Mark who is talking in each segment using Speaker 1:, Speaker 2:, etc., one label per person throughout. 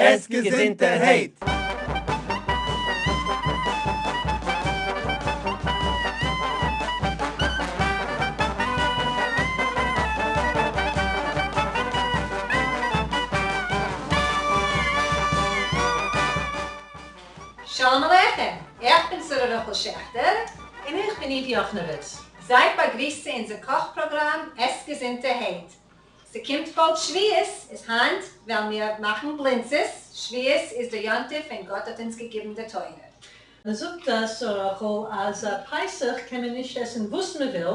Speaker 1: עס געזונטערהייט!
Speaker 2: שלום עליכם! איך בין שרה רחל שעכטער.
Speaker 3: און איך בין איווי יאכנאוויץ.
Speaker 2: זייט באגריסט צו אונזער קאך פראגראם עס געזונטערהייט. ס'קומט באלד שביעות, איז היינט וועלן מיר מאכן בלינצעס, שביעות איז דער יום טוב ווען גאט האט אונז געגיבן די תורה.
Speaker 3: מען זאגט שרה רחל אז פסח קען מען נישט עסן וואס מען וויל,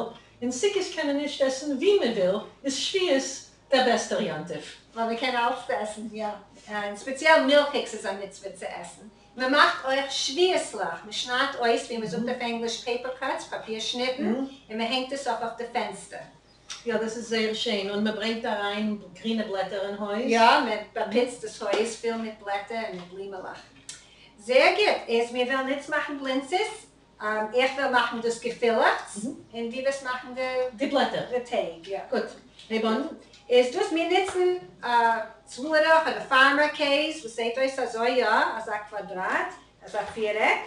Speaker 3: און סוכות קען מען נישט עסן ווי מען וויל, איז שביעות דער בעסטער יום טוב.
Speaker 2: ווייל מען קען אלץ עסן, יא, און ספעציעל מילכיגס איז א מצוה צו עסן. מען מאכט אויך שביעות'לעך, מען שניידט אויס ווי מען זאגט אויף ענגליש paper cuts, פאפיר שניטן, און מען הענגט עס אויף אויף די פענסטער.
Speaker 3: יא דאס איז זייער שיין, און מען ברענגט אריין גרינע בלעטער אין הויז.
Speaker 2: יא, מען באפוצט דאס הויז פיל מיט בלעטער און מיט בלימעלעך. זייער גוט, איז מיר וועלן איצט מאכן בלינצעס, איך וועל מאכן דאס געפילעכטס, און דו וועסט מאכן די.
Speaker 3: די בלעטער.
Speaker 2: די טייג, יא.
Speaker 3: גוט, הייב אן.
Speaker 2: איז דאס מיר נוצן צמח אדער פארמער קעז וואס זעט אויס אזוי, יא, אזא קוואדראט, אזא פירעק.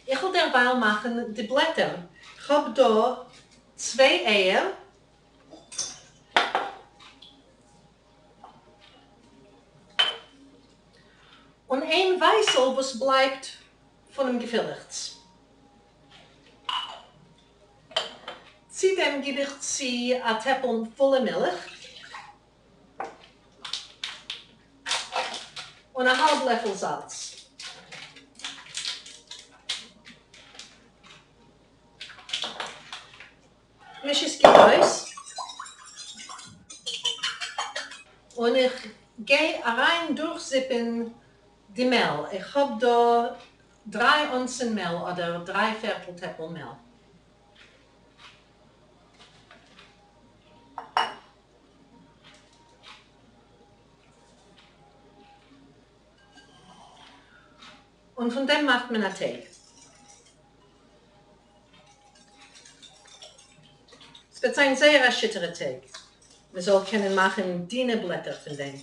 Speaker 3: איך וועל דערווייל מאכן די בלעטער. כ'האב דא צוויי אייער. און איין ווייסל וואס בלייבט פונעם געפילעכטס. צו דעם גיב איך צו א טעפל פולע מילך. און א האלב לעפל זאלץ. מיש עס גוט אויס. און איך גיי אריין דורכזיפן די מעל. איך האב דא דריי אונסן מעל אדער דריי פערטל טעפל מעל. און פון דעם מאכט מען א טייג. ס'וועט זיין זייער א שיטערע טייג, מען זאל קענען מאכן דינע בלעטער פון דעם.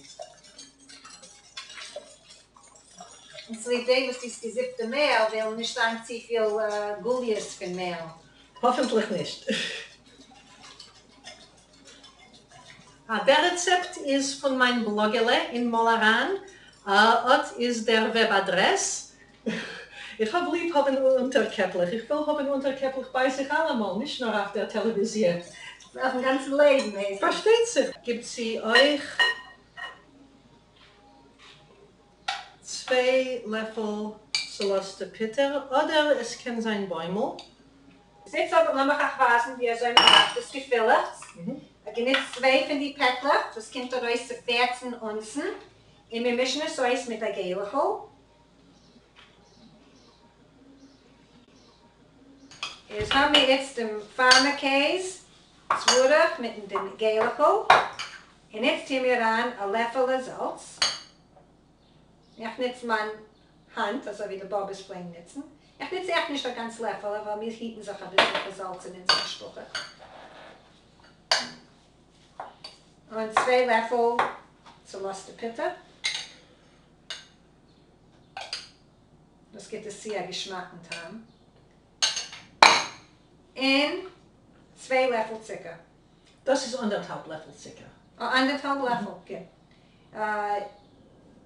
Speaker 2: און צוליב דעם וואס דו האסט געזיפט די מעל וועלן נישט זיין צופיל גוליות פון מעל.
Speaker 3: האפענטליך נישט. דער רעצעפט איז פון מיין בלאגעלע אין מאל אריין, אט איז דער וועב אדרעס. איך האב ליב האבן אונטערקעפלעך, איך וויל האבן אונטערקעפלעך ביי זיך אלעמאל, נישט נאר אויף דער טעלעוויזיע.
Speaker 2: אויפן גאנצן לעבן הייסט עס.
Speaker 3: פארשטייט זיך. גיב צו אויך צוויי לעפל צולאזטע פוטער, אדער עס קען זיין בוימל.
Speaker 2: איצט אבער לאמיך אייך ווייזן ווי אזוי מען מאכט דאס געפילעכטס. גענוצט צוויי פון די פעקלעך וואס קומט ארויס צו 14 אונסן, און מיר מישן עס אויס מיט א געלעכל. איז האבן מיר איצט דעם פארמער קעז צווארך מיטן דעם געלעכל, און איצט טוען מיר אריין א לעפעלע זאלץ. איך נוץ מיין האנט אזוי ווי די באבעס פלעגן נוצן. איך נוץ עכט נישט א גאנץ לעפעלע ווייל מיר היטן זיך אביסל פאר זאלץ אין אונזער משפחה. און צוויי לעפל צולאזטע פוטער. דאס גיבט עס צו א געשמאקן טעם. און צוויי לעפל צוקער.
Speaker 3: דאס איז אנדערטהאלב לעפל צוקער.
Speaker 2: אה, אנדערטהאלב לעפל, גוט.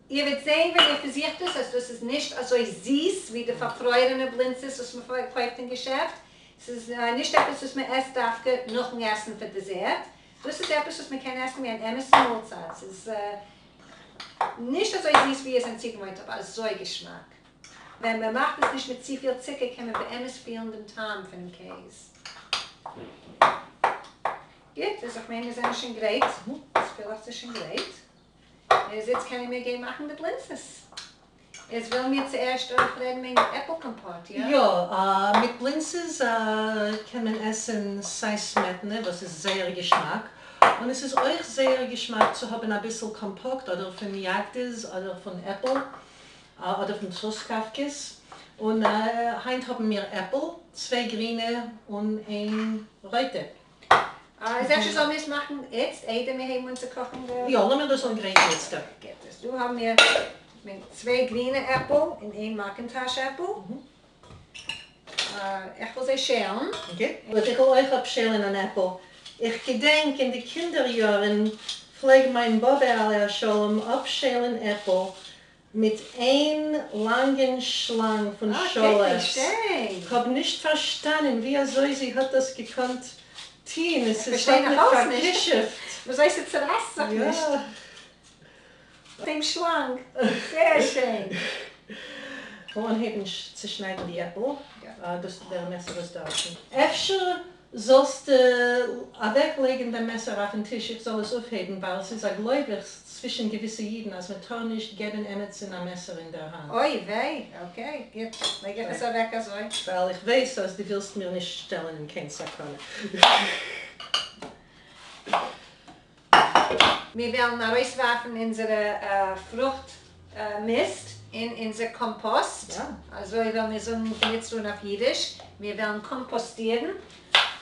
Speaker 2: איר וועט זען ווען איר פארזוכט עס אז דאס איז נישט אזוי זיס ווי די פארפרוירענע בלינצעס וואס מען קויפט אין געשעפט. ס'איז נישט עפעס וואס מען עסט דווקא נאכן עסן פאר דעזערט. דאס איז עפעס וואס מען קען עסן ווי אן אמת'ן מאלצייט. ס'איז נישט אזוי זיס ווי איר זענט צוגעוואוינט אבער אזוי געשמאק. ווען מען מאכט עס נישט מיט צופיל צוקער קען מען באמת פילן דעם טעם פונעם קעז. גוט, איז איך מיין מיר זענען שוין גרייט. דאס פילעכץ איז שוין גרייט. איז איצט קענען מיר גיין מאכן די בלינצעס. איז ווילן מיר צוערשט אויך רעדן וועגן עפל קאמפאט, יא?
Speaker 3: יא, מיט בלינצעס קען מען עסן סיי סמעטענע וואס איז זייער געשמאק, און עס איז אויך זייער געשמאק צו האבן אביסל קאמפאט אדער פון יאגדעס אדער פון עפל אדער פון טרוסקאווקעס, און היינט האבן מיר עפל, צוויי גרינע און איין רויטע.
Speaker 2: איז אפשר זאלן מיר עס מאכן איצט איידער מיר הייבן אן צו קאכן די.
Speaker 3: יא, לאמיר דאס אנגרייטן איצטער.
Speaker 2: גוט, איז דא האבן מיר צוויי גרינע עפל און איין McIntosh עפל. איך וועל זיי שעלן.
Speaker 3: גוט. איך וועל אויך אפשעלן אן עפל. איך געדענק אין די קינדער יארן פלעג מיין באבע עליה השלום אפשעלן עפל מיט איין לאנגן שלאנג פון שאלעכץ. כ'האב נישט פארשטאנען ווי אזוי זי האט דאס געקאנט טוהן, עס איז האט מיך פאר'כישופ'ט.
Speaker 2: ווי אזוי ס'צורייסט זיך נישט דעם שלאנג. זייער שיין.
Speaker 3: כ'וועל אנהייבן צו שניידן די עפל, דאס דער מעסער איז דארטן. אפשר זאלסטו אוועק לייגן דעם מעסער אויפן טיש איך זאל עס אויפהייבן ווייל עס איז א גלויבעכץ צווישן געוויסע אידן אז מען טאר נישט געבן עמיצן א מעסער אין דער האנט.
Speaker 2: אוי וויי, okay, גוט, לייג איך עס אוועק אזוי.
Speaker 3: ווייל איך ווייס אז דו ווילסט מיר נישט שטעלן אין קיין סכנה.
Speaker 2: מיר וועלן ארויסווארפן אונזערע פרוכט מיסט אין אונזער קאמפאסט, אזוי וועלן מיר זאגן פון איצט אן אויף אידיש, מיר וועלן קאמפאסטירן,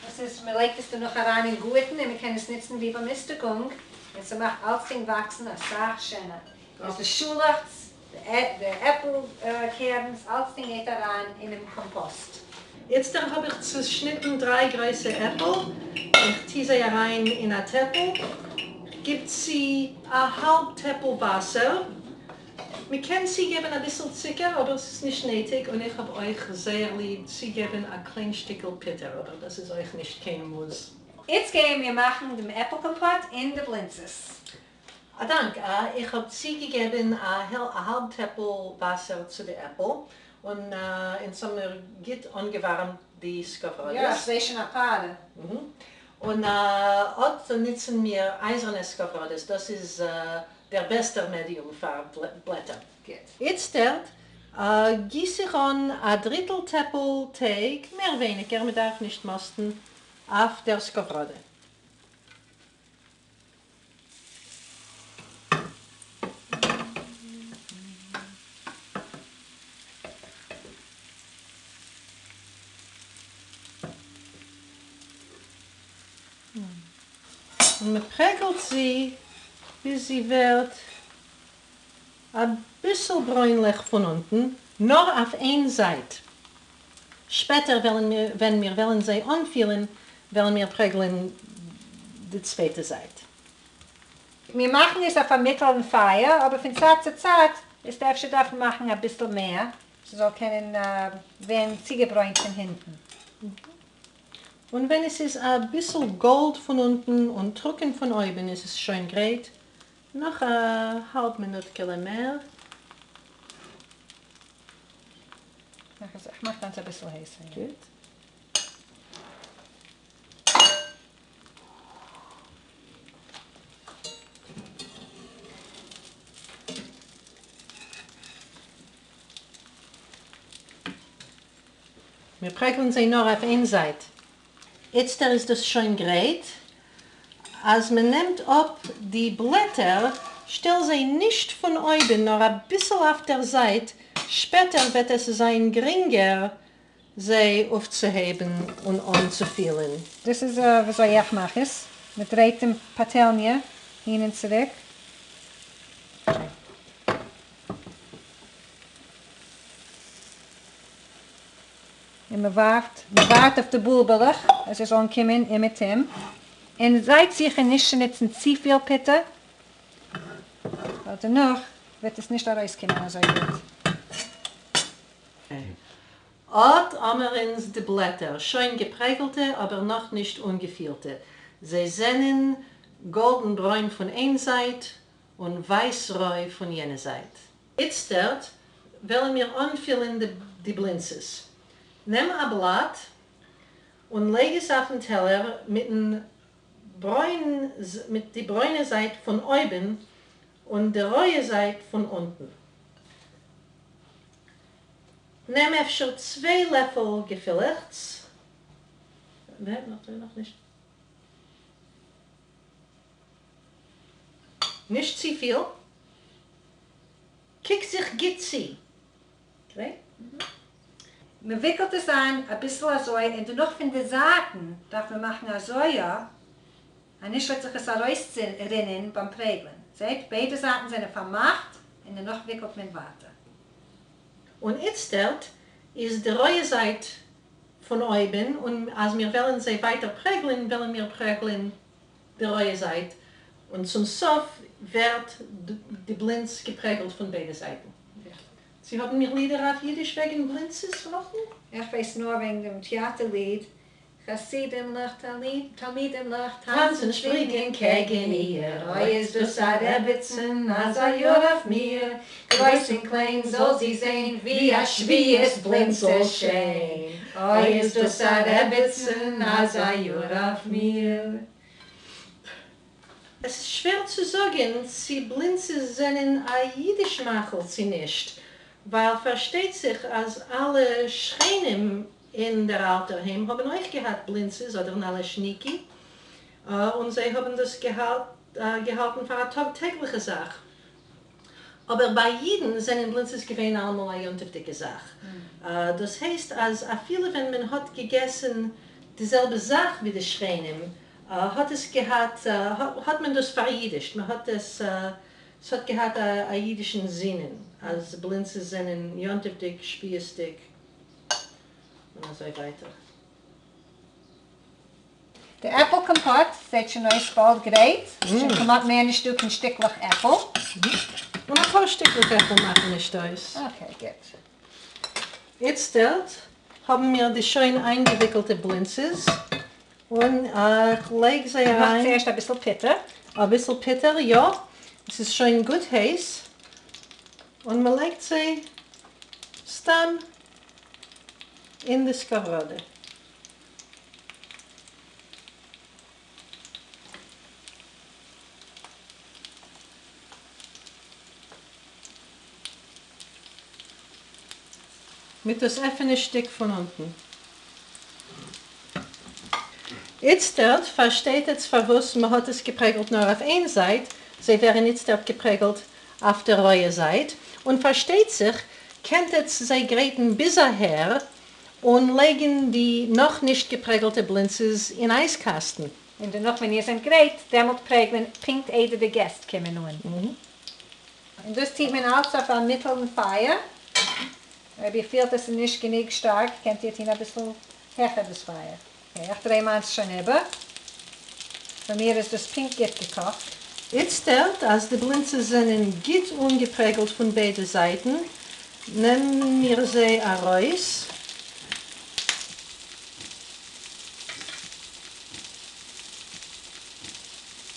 Speaker 2: דאס איז מען לייגט עס דערנאך אריין אין גארטן און מען קען עס נוצן ווי באמיסטיגונג, און ס'מאכט אלצדינג וואקסן אסאך שענער. איז די שאלעכץ, די עפל קערנס, אלצדינג גייט אריין אינעם קאמפאסט.
Speaker 3: איצטער האב איך צושניטן דריי גרויסע עפל, איך טוה זיי אריין אין א טעפל, כ'גיב צו א האלב טעפל וואסער, מ'קען צוגעבן אביסל צוקער אבער ס'איז נישט נעטיג, און איך האב אויך זייער ליב צוגעבן א קליין שטיקל פוטער אבער דאס איז אויך נישט קיין מוז.
Speaker 2: איצט גייען מיר מאכן דעם עפל קאמפאט און די בלינצעס.
Speaker 3: א דאנק. איך האב צוגעגעבן א האלב טעפל וואסער צו די עפל, און אונז האבן מיר גוט אנגעווארעמט די סקאוואראדעס.
Speaker 2: יא, כ'זעה שוין א פארע.
Speaker 3: און אט נוצן מיר אייזערנע סקאוואראדעס, דאס איז דער בעסטער מעדיום פאר בלעטער.
Speaker 2: גוט.
Speaker 3: איצטערט גיס איך אן א דריטל טעפל טייג, מער ווייניגער, מ'דארף נישט מאסטן, אויף דער סקאוואראדע. און מען פרעגלט זי ביז זי ווערט אביסל ברוינלעך פון אונטן, נאר אויף איין זייט. שפעטער ווען מיר וועלן זיי אנפילן וועלן מיר פרעגלען די צווייטע זייט.
Speaker 2: מיר מאכן עס אויף א מיטעלן פייער, אבער פון צייט צו צייט וועסטו אפשר דארפן מאכן אביסל מער, ס'זאל קענען ווערן צוגעברוינט פון הינטן.
Speaker 3: און ווען עס איז אביסל גאלד פון אונטן און טרוקען פון אויבן איז עס שוין גרייט, נאך א האלב מינוטקעלע מער.
Speaker 2: איך מאך גאנץ אביסל הייסער.
Speaker 3: גוט. מיר פרעגלן זיי נאר אויף איין זייט. איצטער איז דאס שוין גרייט. אז מען נעמט אפ די בלעטער, שטעל זיי נישט פון אויבן נאר אביסל אויף דער זייט, שפעטער וועט עס זיין גרינגער זיי אויפצוהייבן און אנצופילן.
Speaker 2: דאס איז וויאזוי איך מאך עס, מען דרייט דעם פאטעלניע הין און צוריק. און מען ווארט, מען ווארט אויף די בולבעלעך אז זיי זאלן קומען אומעטום, און זייט זיכער נישט צו נוצן צופיל פוטער, ווייל דערנאך וועט עס נישט ארויסקומען אזוי גוט.
Speaker 3: אט האמער אונז די בלעטער, שוין געפרעגלטע אבער נאך נישט אנגעפילטע, זיי זענען גאלדן ברוין פון איין זייט און ווייס רוי פון יענע זייט. איצטערט וועלן מיר אנפילען די בלינצעס. נעם א בלאט און לייג עס אויפן טעלער מיטן ברוין מיט די ברוינע זייט פון אויבן און די רויע זייט פון אונטן. נעם אפשר צוויי לעפל געפילעכטס. נאך נישט. נישט צופיל. קוק זיך גוט צו.
Speaker 2: גרייט? מען וויקלט עס איין אביסל אזוי און דערנאך פון די זייטן דארף מען מאכן אזוי יא. אנישט וועט זיך עס ארויסרינען ביים פרעגלען. זעט, ביידע זייטן זענען פארמאכט און דערנאך וויקלט מען ווייטער.
Speaker 3: און איצטערט איז די רויע זייט פון אויבן, און אז מיר וועלן זיי ווייטער פרעגלען, וועלן מיר פרעגלען די רויע זייט, און צום סוף ווערט די בלינץ געפרעגלט פון ביידע זייטן. צי האבן מיר לידער אויף אידיש וועגן בלינצעס, רחל?
Speaker 2: איך ווייס נאר וועגן דעם טעאטער ליד, חסידימלעך, תלמידימלעך, טאנצן שפרינגען קעגן איר, אוי איז דאס א רעביצן, אזא יאר אויף מיר, גרויס און קליין זאל זי זען, ווי א שביעות בלינצע שיין, אוי איז דאס א רעביצן, אזא יאר אויף מיר.
Speaker 3: עס איז שווער צו זאגן צי בלינצעס זענען א אידיש מאכל צי נישט, ווייל פארשטייט זיך אז אלע שכנים אין דער אלטער היים האבן אויך געהאט בלינצעס אדער נאלעשניקי, און זיי האבן דאס געהאלטן פאר א טאג טעגליכע זאך. אבער ביי אידן זענען בלינצעס געווען אלעמאל א יום טוב'דיגע זאך. דאס הייסט אז אפילו ווען מען האט געגעסן די זעלבע זאך ווי די שכנים, האט עס געהאט, האט מען דאס פאראידישט, מען האט עס, ס'האט געהאט א אידישן זינען אז בלינצעס זענען יום טוב'דיג, שביעות'דיג, און אזוי ווייטער.
Speaker 2: די עפל קאמפאט זעט שוין אויס באלד גרייט, ס'איז שוין כמעט מער נישט דא קיין שטיקלעך עפל.
Speaker 3: און אפאר שטיקלעך עפל מאכן נישט אויס.
Speaker 2: Okay, גוט.
Speaker 3: איצטערט האבן מיר די שוין איינגעוויקלטע בלינצעס, און איך לייג זיי אריין.
Speaker 2: מאך צוערשט אביסל פיטער.
Speaker 3: אביסל פיטער, יא. עס איז שוין גוט הייס. און מען לייגט זיי סתם אין די סקאווראדע. מיט דאס אפענע שטיק פון אונטן. איצטערט פארשטייט עטס פארוואס מ'האט עס געפרעגלט נאר אויף איין זייט, זיי ווערן איצטערט געפרעגלט אויף די רויע זייט, און פארשטייט זיך קענט עטס זיי גרייטן ביז אהער און לייגן די נאך נישט געפרעגלטע בלינצעס אין אייזקאסטן.
Speaker 2: און דערנאך ווען איר זענט גרייט, דעמאלט פרעגלען פונקט איידער די געסט קומען אן. און דאס טוט מען אלץ אויף א מיטעלן פייער, אויב איר פילט עס איז נישט גענוג שטארק קענט איר טון אביסל העכער דאס פייער. Okay, איך דריי מיינס שוין איבער. פאר מיר איז דאס פונקט גוט געקאכט.
Speaker 3: איצטערט אז די בלינצעס זענען גוט אנגעפרעגלט פון ביידע זייטן, נעמען מיר זיי ארויס.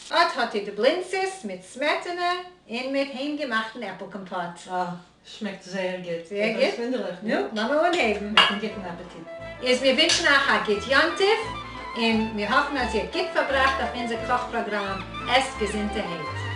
Speaker 2: אט האט איר די בלינצעס מיט סמעטענע און מיט היימגעמאכטן עפל קאמפאט.
Speaker 3: אה, שמעקט זייער גוט.
Speaker 2: זייער גוט?
Speaker 3: וואונדערליך.
Speaker 2: נו, לאמיר אנהייבן.
Speaker 3: מיטן גוטן אפעטיט.
Speaker 2: איז מיר ווינטשן אייך א גוט יום טוב, און מיר האפן אז איר האט גוט פארבראכט אויף אונזער קאך פראגראם עסט געזונטערהייט.